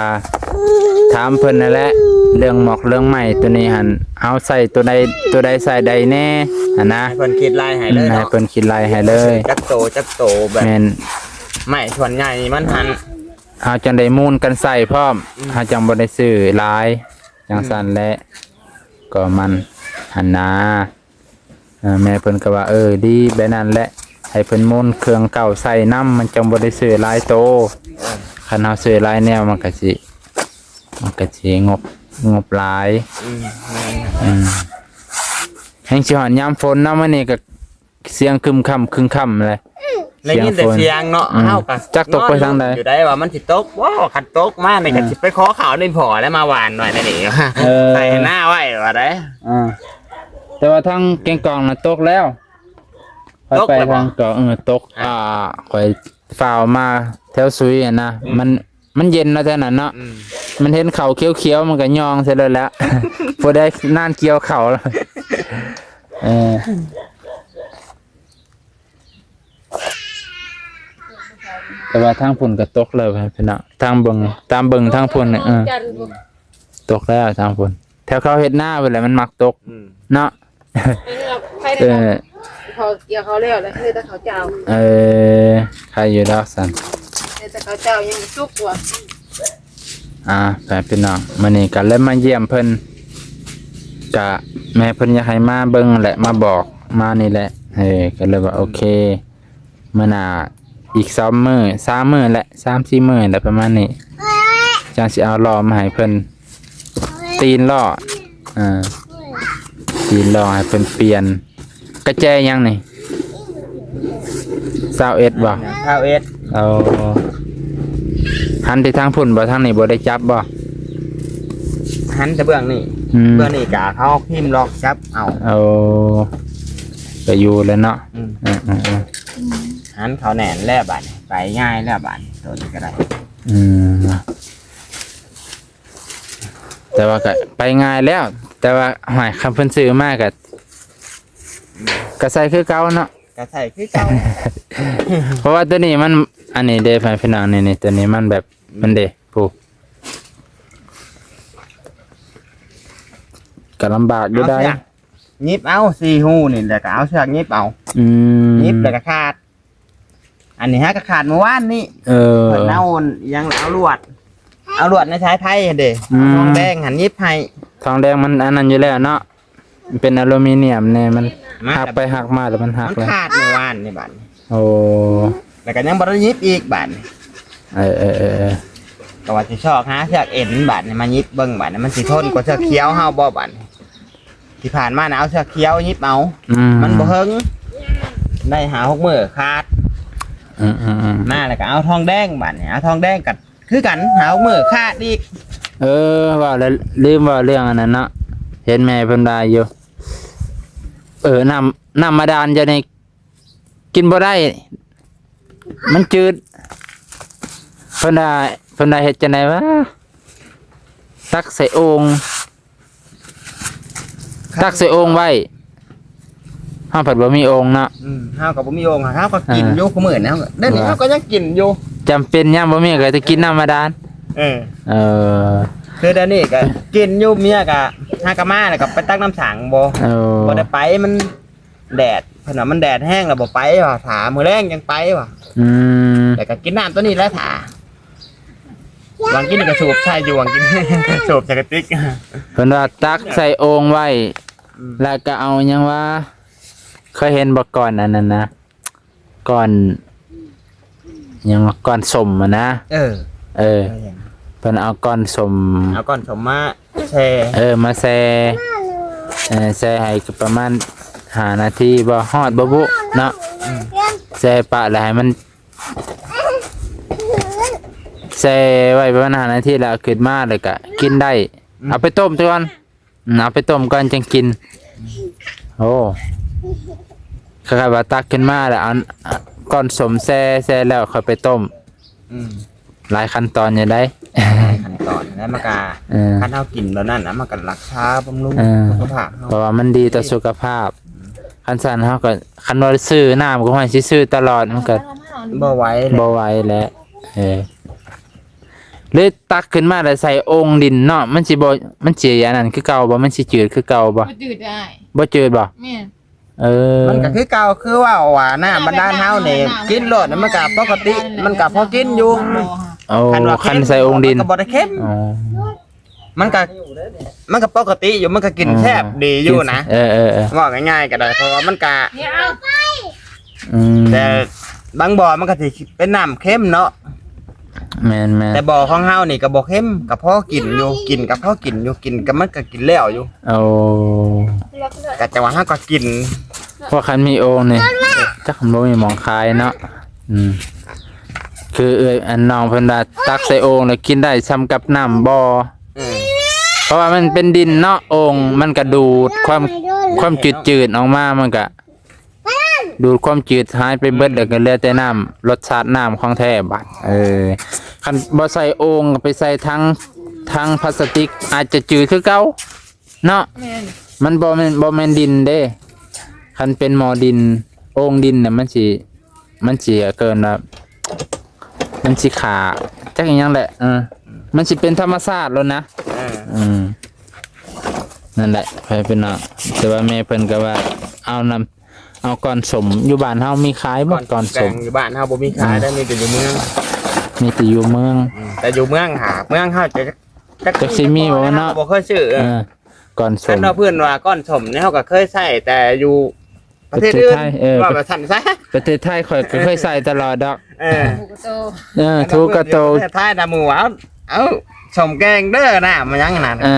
ຖາມເພິ່ນນັ້ນແຫຼະ ເລື່ອງໝອກເລື່ອງໄມ້ໂຕນີ້ຫັ້ນ ເຮົາໃຊ້ໂຕໃດ ໂຕໃດໃຊ້ໄດ້ແດ່ຫັ້ນນະ ໃຫ້ເພິ່ນຄິດໄລ່ໃຫ້ເລີຍເນາະ. ອືມ ໃຫ້ເພິ່ນຄິດໄລ່ໃຫ້ເລີຍ ຈັກໂຕ ຈັກໂຕແບບ ແມ່ນ ໄມ້ສ່ວນໃຫຍ່ມັນຫັ້ນ ເຮົາຈັ່ງໄດ້ມູນກັນໃຊ້ພ້ອມ. ອືມ ເຮົາຈັ່ງບໍ່ໄດ້ຊື້ຫຼາຍ ຈັ່ງຊັ້ນແຫຼະ. ອືມ ກໍມັນຫັ້ນນາ. ເອີ ແມ່ເພິ່ນກໍວ່າ ເອີ ດີແບບນັ້ນແຫຼະ ໃຫ້ເພິ່ນໝູນເຄື່ອງເກົ່າໃສ່ນຳ ມັນຈັ່ງບໍ່ໄດ້ຊື້ຫຼາຍໂຕ. ເອີ ຄັນເຮົາຊື້ຫຼາຍແນວ ມັນກໍຊິ ມັນກໍຊິງົບ ງົບຫຼາຍ. ອືມ ແມ່ນ ອືມ ແຮ່ງຊິຮອດຍາມຝົນເນາະ. ມື້ນີ້ກໍສຽງຄຶມຄ່ຳ ຄຶມຄ່ຳແຫຼະ. ໄດ້ຍິນແຕ່ສຽງເນາະ. ອືມ ເຮົາກໍຈັກຕົກໄປທາງໃດ ຢູ່ໄດ້ວ່າມັນຊິຕົກບໍ່. ຄັນຕົກມານີ້ ອ່າ ກໍຊິໄປຂໍເຂົ້າໃນພໍ່ແລ້ວມາຫວ່ານໄວ້ໃນນີ້. ເອີ ໃສ່ໜ້າໄວ້ວ່າໄດ. ອ່າ ແຕ່ວ່າທາງແກ້ງກອງນະຕົກແລ້ວ. ຂ້ອຍໄປທາງກອງ ເອີ ຕົກ. ອ່າ ອ່າ ຂ້ອຍຟ້າວມາແຖວສຸຍຫັ້ນນະ. ອືມ ມັນ ມັນເຢັນເນາະແຖວນັ້ນເນາະ. ອືມ ມັນເຫັນເຂົ້າຂຽວໆ ມັນກໍຍ່ອງໃສ່ໂລດແຫຼະ. ຜູ້ໃດນານກ່ຽວເຂົ້າ. ເອີ ແຕ່ວ່າທາງພຸ້ນກໍຕົກແລ້ວພີ່ນ້ອງ ທາງເບິ່ງ ຕາມເບິ່ງທາງພຸ້ນ. ເອີ ຕົກແລ້ວທາງພຸ້ນ ແຖວເຂົາເຮັດນາພຸ້ນແຫຼະ ມັນມັກຕົກ. ອືມ ເນາະ. ເອີ ເຂົາກ່ຽວເຂົ້າແລ້ວ ແລ້ວເຮັດແຕ່ເຂົ້າເຈົ້າ. ເອີ ໃຄຢູ່ດອກຊັ້ນ ເຮັດແຕ່ເຂົ້າເຈົ້າຍັງບໍ່ສຸກວ່າ. ອ່າ ແຟນພີ່ນ້ອງ ມື້ນີ້ກໍເລີຍມາຢ້ຽມເພິ່ນ ກະແມ່ເພິ່ນຢາກໃຫ້ມາເບິ່ງແຫຼະ ມາບອກມານີ້ແຫຼະ. ເອີ ກໍເລີຍວ່າໂອເຄ ມື້ໜ້າອີກສອງມື້ ສາມມື້ແຫຼະ ສາມສີ່ມື້ແຫຼະ ປະມານນີ້ ຈັ່ງຊິເອົາລໍ້ມາໃຫ້ເພິ່ນ ຕີນລໍ້ ອ່າ ຕີນລໍ້ໃຫ້ເພິ່ນປ່ຽນ. ກະແຈຫຍັງນີ້? ຊາວເອັດບໍ່? ຊາວເອັດ. ເອົາ ຫັນແຕ່ທາງພຸ້ນບໍ່? ທາງນີ້ບໍ່ໄດ້ຈັບບໍ່? ຫັນແຕ່ເບື້ອງນີ້. ອືມ ເບື້ອງນີ້ກະເຂົາພິມລັອກຈັບເອົາ. ເອົາ ກະຢູ່ແລ້ວເນາະ. ອືມ ເອີໆໆ ຫັນເຂົາແໜ້ນແລ້ວບາດນີ້ ໄປງ່າຍແລ້ວບາດນີ້ ໂຕນີ້ກໍໄດ້. ອືມ ແຕ່ວ່າກໍໄປງ່າຍແລ້ວ ແຕ່ວ່າ ຫ້ວຍ ຄັນເພິ່ນຊື້ມາກໍ ກໍໃສ່ຄືເກົ່າເນາະ. ກໍໃສ່ຄືເກົ່າ. ເພາະວ່າໂຕນີ້ມັນ ອັນນີ້ເດ້ ພີ່ນ້ອງ ນີ້ໆ ໂຕນີ້ມັນແບບ ມັນເດ້ ຜູ້ ກໍລຳບາກຢູ່ໄດ໋. ຫຍິບເອົາສີ່ຮູນີ້ ແລ້ວກໍເອົາເຊືອກຫຍິບເອົາ. ອືມ ຫຍິບແລ້ວກໍຂາດ. ອັນນີ້ຫາກໍຂາດມື້ວານນີ້. ເອີ ເພິ່ນເອົາຫຍັງ ເອົາລວດ ເອົາລວດໃນສາຍໄຟຫັ້ນເດ້. ອືມ ທອງແດງຫັ້ນຫຍິບໃຫ້. ທອງແດງມັນອັນນັ້ນຢູ່ແລ້ວເນາະ. ເປັນອາລູມີນຽມແດ່ ມັນ ມາ ຫັກໄປຫັກມາແລ້ວມັນຫັກ ມັນ ແລ້ວ ຂາດເມື່ອວານນີ້ບາດນີ້. ໂອ້ ແລ້ວກໍຍັງບໍ່ໄດ້ຫຍິບອີກບາດນີ້. ເອີໆ ກໍວ່າຊິຊອກຫາເຊືອກເອັນບາດນີ້ມາຫຍິບເບິ່ງ ບາດນີ້ມັນຊິທົນກວ່າເຊືອກຂຽວເຮົາບໍ່ບາດນີ້. ທີ່ຜ່ານມານະເອົາເຊືອກຂຽວຫຍິບເອົາ ອືມ ມັນບໍ່ເຖິງ ໄດ້ຫ້າຫົກມື້ຂາດ. ອືມໆໆ ມາແລ້ວກໍເອົາທອງແດງບາດນີ້ ເອົາທອງແດງກໍຄືກັນ ຫ້າຫົກມື້ຂາດອີກ. ເອີ ເວົ້າແລ້ວລືມເວົ້າເລື່ອງອັນນັ້ນເນາະ ເຫັນແມ່ເພິ່ນວ່າຢູ່. ເອີ ນ້ຳ ນ້ຳບາດານເຈົ້ານີ້ ກິນບໍ່ໄດ້ ມັນຈືດ. ເພິ່ນວ່າ ເພິ່ນວ່າເຮັດຈັ່ງໃດວະ? ຕັກໃສ່ໂອ່ງ ຕັກໃສ່ໂອ່ງໄວ້ ເຮົາພັດບໍ່ມີໂອ່ງເນາະ. ອືມ ເຮົາກໍບໍ່ມີໂອ່ງ ເຮົາກໍກິນ ເອີ ຢູ່ຄູ່ມື້ນີ້ ດຽວນີ້ ວ່າ ເຮົາກໍຍັງກິນຢູ່. ຈຳເປັນຍາມບໍ່ມີກໍຈະກິນນ້ຳບາດານ. ເອີ ເອີ ຄືດຽວນີ້ກໍກິນຢູ່ ເມຍກໍຫາກໍມາແລ້ວກໍໄປຕັກນ້ຳສັງບໍ່ ເອີ ບໍ່ໄດ້ໄປ ມັນ ແດດ ເພິ່ນວ່າມັນແດດແຮງແລ້ວບໍ່ໄປວ່າ ຖ້າມື້ແລງຈັ່ງໄປວ່າ. ອືມ ແລ້ວກໍກິນນ້ຳຕົວນີ້ແຫຼະ ຖ້າ ຫວ່າງກິນກໍສູບໃສ່ຢູ່ ຫວ່າງກິນ ສູບໃສ່ກະຕິກ. ເພິ່ນວ່າຕັກໃສ່ໂອ່ງໄວ້ ອືມ ແລ້ວກໍເອົາຫຍັງວະ ເຄີຍເຫັນບໍ່ ກ້ອນອັນນັ້ນນະ ກ້ອນ ຫຍັງວະ ກ້ອນສົ້ມຫັ້ນນະ. ເອີ ເອີ ເພິ່ນເອົາກ້ອນສົ້ມ ເອົາກ້ອນສົ້ມມາແຊ່ ເອີ ມາແຊ່ ເອີ ແຊ່ໃຫ້ປະມານຫ້ານາທີບໍ່ ຮອດບໍ່ບຸເນາະ. ອືມ ແຊ່ປະແລ້ວໃຫ້ມັນ ແຊ່ໄວ້ປະມານຫ້ານາທີແລ້ວເອົາຂຶ້ນມາ ແລ້ວກະກິນໄດ້. ອືມ ເອົາໄປຕົ້ມກ່ອນ. ອືມ ເອົາໄປຕົ້ມກ່ອນຈັ່ງກິນ. ໂອ້ ຄ້າຍໆວ່າຕັກຂຶ້ນມາແລ້ວເອົາກ້ອນສົ້ມແຊ່ ແຊ່ແລ້ວຄ່ອຍໄປຕົ້ມ. ອືມ ຫຼາຍຂັ້ນຕອນຢູ່ໃດ໋. ຫຼາຍຂັ້ນຕອນ ແລ້ວມັນກະ ເອີ ຄັນເຮົາກິນແບບນັ້ນນະ ມັນກະຮັກສາບຳລຸງ ເອີ ສຸຂະພາບເຮົາ ເພາະວ່າມັນດີຕໍ່ສຸຂະພາບ. ອືມ ຄັນຊັ້ນເຮົາກໍ ຄັນວ່າຊື້ນ້ຳກໍໃຫ້ຊິຊື້ຕະຫຼອດ ມັນກໍບໍ່ໄຫວແຫຼະ ບໍ່ໄຫວແຫຼະ. ເອີ ຫຼືຕັກຂຶ້ນມາແລ້ວໃສ່ໂອ່ງດິນເນາະ ມັນຊິບໍ່ ມັນຊິອັນນັ້ນຄືເກົ່າບໍ່ ມັນຊິຈືດຄືເກົ່າບໍ່? ບໍ່ຈືດໄດ້ ບໍ່ຈືດບໍ່? ແມ່ນ ເອີ ມັນກໍຄືເກົ່າ ຄືເວົ້າວ່ານ້ຳບາດານເຮົານີ້ ກິນໂລດ ມັນກໍປົກກະຕິ ມັນກໍພໍກິນຢູ່. ໂອ້ ຄັນວ່າເຄັມ ຄັນໃສ່ໂອ່ງດິນ ມັນກໍບໍ່ໄດ້ເຄັມ. ອໍ ມັນກໍ ມັນກໍປົກກະຕິຢູ່ ມັນກໍກິນ ອໍ ແຊບດີຢູ່ນະ ກິນ ເອີໆໆ ເວົ້າງ່າຍໆກໍໄດ້ ເພາະວ່າມັນກໍ ອືມ ແຕ່ບາງບໍ່ມັນກໍຊິເປັນນ້ຳເຄັມເນາະ. ແມ່ນໆ ແຕ່ບໍ່ຂອງເຮົານີ້ກໍບໍ່ເຄັມ ກໍພໍກິນຢູ່ ກິນກໍພໍກິນຢູ່ ກິນກໍມັນກໍກິນແລ້ວຢູ່. ໂອ້ ກໍຈັ່ງວ່າເຮົາກໍກິນ ເພາະຄັນມີໂອ່ງນີ້ ຈັກມັນບໍ່ມີໝ່ອງຂາຍເນາະ. ອືມ ຄືເອື້ອຍ ອັນ ນ້ອງເພິ່ນວ່າຕັກໃສ່ໂອ່ງແລ້ວກິນໄດ້ສ່ຳກັບນ້ຳບໍ່. ອືມ ເພາະວ່າມັນເປັນດິນເນາະ ໂອ່ງມັນກະດູດຄວາມ ຄວາມຈືດໆອອກມາ ມັນກະດູດຄວາມຈືດຫາຍໄປເບິດ ອືມ ແລ້ວກະເຫຼືອແຕ່ນ້ຳ ລົດຊາດນ້ຳຂອງແທ້ບາດ. ເອີ ຄັນບໍ່ໃສ່ໂອ່ງ ໄປໃສ່ຖັງ ຖັງພລາສຕິກ ອາດຈະຈືດຄືເກົ່າເນາະ. ແມ່ນ ມັນບໍ່ແມ່ນ ບໍ່ແມ່ນດິນເດ້ ຄັນເປັນໝໍ້ດິນ ໂອ່ງດິນນະ ມັນຊິ ມັນຊິ ເອີ້ນວ່າ ມັນຊິຂາ ຈັກອີ່ຫຍັງແຫຼະ. ເອີ ມັນຊິເປັນທຳມະຊາດໂລດນະ. ເອີ ອືມ ນັ້ນແຫຼະ ພໍ່ແມ່ພີ່ນ້ອງ ແຕ່ວ່າແມ່ເພິ່ນກໍວ່າເອົານຳ ເອົາກ້ອນສົ້ມ ຢູ່ບ້ານເຮົາມີຂາຍບໍ່? ກ້ອນ ກ້ອນສົ້ມ ຢູ່ບ້ານເຮົາບໍ່ມີຂາຍ ອືມ ໄດ໋ ມີແຕ່ຢູ່ເມືອງ ມີແຕ່ຢູ່ເມືອງ. ອືມ ແຕ່ຢູ່ເມືອງຫາ ເມືອງເຮົາຈະ ຈັກ ຈັກຊິມີບໍ່ເນາະ ບໍ່ເຄີຍຊື້. ເອີ ເອີ ກ້ອນສົ້ມ ຄັນວ່າເພິ່ນວ່າກ້ອນສົ້ມນີ້ ເຮົາກໍເຄີຍໃຊ້ແຕ່ຢູ່ ປະເທດອື່ນ ປະເທດໄທ ເອີ ເວົ້າແບບຊັ້ນຊະ ປະເທດໄທຂ້ອຍກໍເຄີຍໃຊ້ຕະຫຼອດດອກ. ເອີ ເອີ ຖືກະໂຕ ປະເທດໄທນະ ໝູ່ເອົາ ເອົາສົ້ມແກງເດີ ນ້ຳມັນຫຍັງນັ້ນ. ເອີ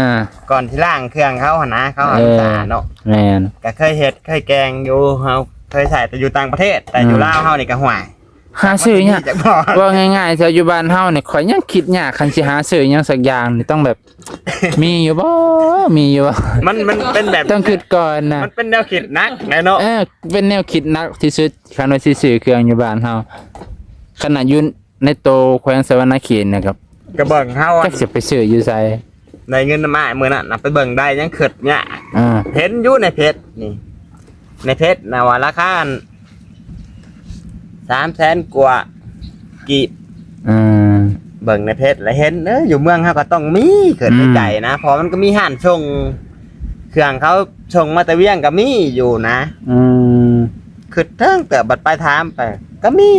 ກ່ອນຊິລ້າງເຄື່ອງເຂົາຫັ້ນນະ ເຂົາ ເອີ ສະອາດເນາະ. ແມ່ນ ກໍເຄີຍເຮັດເຄີຍແກງຢູ່ ເຮົາເຄີຍໃຊ້ແຕ່ຢູ່ຕ່າງປະເທດ ແຕ່ຢູ່ ອືມ ລາວເຮົານີ້ກໍ ຫ້ວຍ ຫາຊື້ຍາກ ເວົ້າງ່າຍໆ ແຖວຢູ່ບ້ານເຮົານີ້ ຂ້ອຍຍັງຄິດຍາກ ຄັນຊິຫາຊື້ຫຍັງສັກຢ່າງນີ້ ຕ້ອງແບບ ມີຢູ່ບໍ່? ມີຢູ່ບໍ່? ມັນ ມັນເປັນແບບ ຕ້ອງຄິດກ່ອນນະ ມັນເປັນແນວຄິດໜັກແຫຼະເນາະ. ເອີ ເປັນແນວຄິດໜັກທີ່ສຸດ ຄັນວ່າຊິຊື້ເຄື່ອງຢູ່ບ້ານເຮົາ ຂະໜາດຢູ່ໃນໂຕແຂວງສະຫວັນນະເຂດນະ ກໍ ກໍເບິ່ງເຮົາ ຈັກຊິໄປຊື້ຢູ່ໃສ ໄດ້ເງິນນຳອ້າຍມື້ນັ້ນນະ ໄປເບິ່ງໄດ້ຍັງຄິດຍາກ. ອ່າ ເຫັນຢູ່ໃນເຟສນີ້ ໃນເຟສນະວ່າລາຄາ ອັນ ສາມແສນກວ່າກີບ. ອືມ ເບິ່ງໃນເຟສແລ້ວເຫັນ ເອີ ຢູ່ເມືອງເຮົາກໍຕ້ອງມີ ຄິດໃນໃຈນະ ອືມ ເພາະມັນກໍມີຮ້ານສົ່ງເຄື່ອງ ເຂົາສົ່ງມາແຕ່ວຽງກໍມີຢູ່ນະ. ອືມ ຄິດເຖິງເຕີບ ບັດໄປຖາມໄປກໍມີ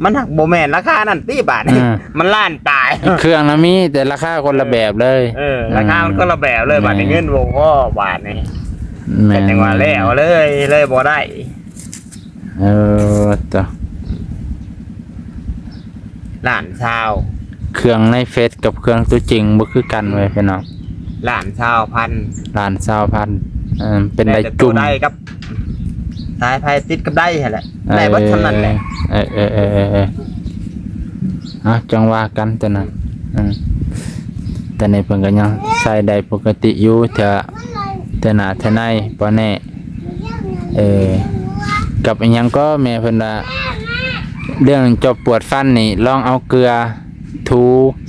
ມັນຫາກບໍ່ແມ່ນລາຄານັ້ນຕິບາດນີ້. ອ່າ ມັນລ້ານປາຍ ເຄື່ອງນະມີ ແຕ່ລາຄາຄົນລະແບບເລີຍ. ເອີ ເອີ ລາຄາມັນຄົນລະແບບເລີຍ. ແມ່ນ ບາດນີ້ເງິນບໍ່ພໍບາດນີ້. ແມ່ນ ກໍຈັ່ງວ່າແລ້ວເລີຍ ເລີຍບໍ່ໄດ້. ເອີ ຕະ ລ້ານຊາວ ເຄື່ອງໃນເຟສກັບເຄື່ອງຕົວຈິງບໍ່ຄືກັນເວີຍ ອືມ ພີ່ນ້ອງ. ລ້ານຊາວພັນ ລ້ານຊາວພັນ ເອີ ເປັນໄດ້ ແລ້ວແຕ່ໂຕ ຈຸ່ມ ໄດ້ກັບ ສາຍໄຟຕິດກັບໄດ້ຫັ້ນແຫຼະ ໄດ້ເບິດສ່ຳນັ້ນແຫຼະ. ເອີ ເອີ ເອີ ເອີ ເອີ ເອົາ ຈັ່ງວ່າກັນຕົວນັ້ນ. ອືມ ແຕ່ນີ້ເພິ່ນກໍຍັງໃຊ້ໄດ້ປົກກະຕິຢູ່ ເທື່ອ ເທື່ອໜ້າເທື່ອໃນບໍ່ແນ່. ເອີ ກັບອີ່ຫຍັງກໍແມ່ເພິ່ນວ່າ ເລື່ອງເຈົ້າປວດຟັນນີ້ ລອງເອົາເກືອ ຖູ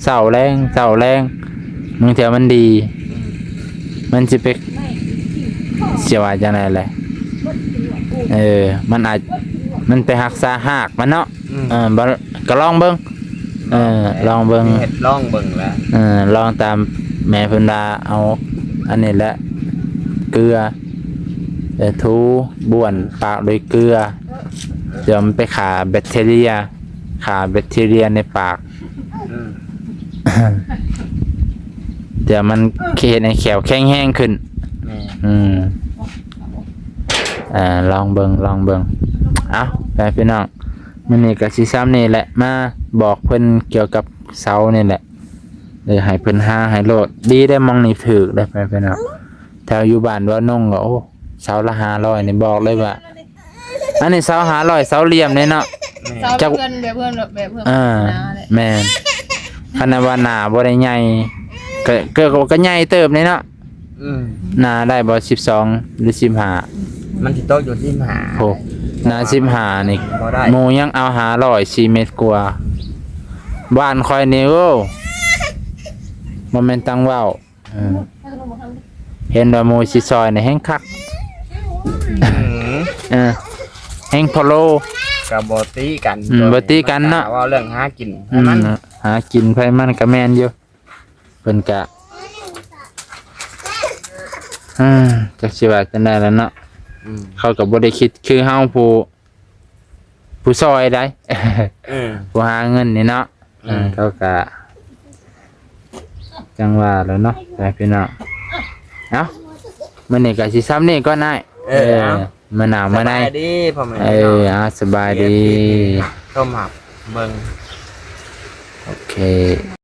ເຊົ້າແລງ ເຊົ້າແລງ ບາງເທື່ອມັນດີ. ອືມ ມັນຊິໄປ ຊິວ່າຈັ່ງໃດແຫຼະ. ເອີ ມັນອາດ ມັນໄປຮັກສາຮາກມັນເນາະ. ອືມ ເອີ ບໍ່ ກໍລອງເບິ່ງ. ເອີ ລອງເບິ່ງ ເຮັດລອງເບິ່ງແຫຼະ. ເອີ ລອງຕາມແມ່ເພິ່ນວ່າ ເອົາອັນນີ້ແຫຼະ ເກືອ ເອີ ຖູບ້ວນປາກດ້ວຍເກືອ ເພື່ອມັນໄປຂ້າແບັກທີເຣຍ ຂ້າແບັກທີເຣຍໃນປາກ. ອືມ ດຽວມັນເຮັດໃຫ້ແຂ້ວແຂງແຮງຂຶ້ນ. ແມ່ນ ອືມ ເອີ ລອງເບິ່ງ ລອງເບິ່ງ. ເອົາ ໄປພີ່ນ້ອງ ມື້ນີ້ກໍຊິຊ່ຳນີ້ແຫຼະ ມາບອກເພິ່ນກ່ຽວກັບເສົານີ້ແຫຼະ. ເອີ ໃຫ້ເພິ່ນຫາໃຫ້ໂລດ. ດີໄດ໋ ໝ່ອງນີ້ຖືກໄດ໋ ໄປ ໄປເນາະ. ແຖວຢູ່ບ້ານບ່າວນົງກໍ ໂອ້ ເສົາລະຫ້າຮ້ອຍນີ້ ບອກເລີຍວ່າ ອັນນີ້ເສົາຫ້າຮ້ອຍ ເສົາຫຼ່ຽມເດ້ເນາະ. ແມ່ນ ເສົາ ຈັກ ເຮືອນແບບເຮືອນ ແບບເຮືອນ ເອີ ໜ້າແຫຼະ. ແມ່ນ ຄັນວ່າໜ້າບໍ່ໄດ້ໃຫຍ່ ກໍ ກໍ ກໍໃຫຍ່ເຕີບເດ້ເນາະ. ອືມ ໜ້າໄດ້ບໍ່ ສິບສອງ ຫຼື ສິບຫ້າ? ມັນຊິຕົກຢູ່ສິບຫ້າ. ໂອ້ ໜ້າສິບຫ້ານີ້ ບໍ່ໄດ້ ໝູ່ຍັງເອົາຫ້າຮ້ອຍ ສີ່ເມັດກວ່າ. ບ້ານຂ້ອຍນີ້ ໂອ້ ບໍ່ແມ່ນຕັງເວົ້າ. ເອີ ເຫັນວ່າໝູ່ຊິຊອຍນີ້ແຮງຄັກ. ອືມ ເອີ ແຮງພະໂລ ກໍບໍ່ຕີກັນ. ອືມ ບໍ່ຕີກັນເນາະ ເວົ້າເລື່ອງຫາກິນ ອືມ ໃຜມັນ ຫາກິນໃຜມັນ ກໍແມ່ນຢູ່. ເພິ່ນກະ ເອີ ຈັກຊິວ່າຈັ່ງໃດລະເນາະ. ອືມ ເຂົາກໍບໍ່ໄດ້ຄິດຄືເຮົາ ຜູ້ ຜູ້ຊ່ອຍໃດ໋. ເອີ ຜູ້ຫາເງິນນີ້ເນາະ. ອືມ ເອີ ເຂົາກະ ຈັ່ງວ່າແຫຼະເນາະ ພີ່ນ້ອງ. ເອົ້າ ມື້ນີ້ກໍຊິຊ່ຳນີ້ກ່ອນອ້າຍ. ເອີ ເອີ ເອົ້າ ມື້ໜ້າມາໃນ ສະບາຍດີພໍ່ແມ່ ເອີ ພີ່ນ້ອງ. ເອົ້າ ສະບາຍດີ ທີ່ຊົມຮັບເບິ່ງ. ໂອເຄ.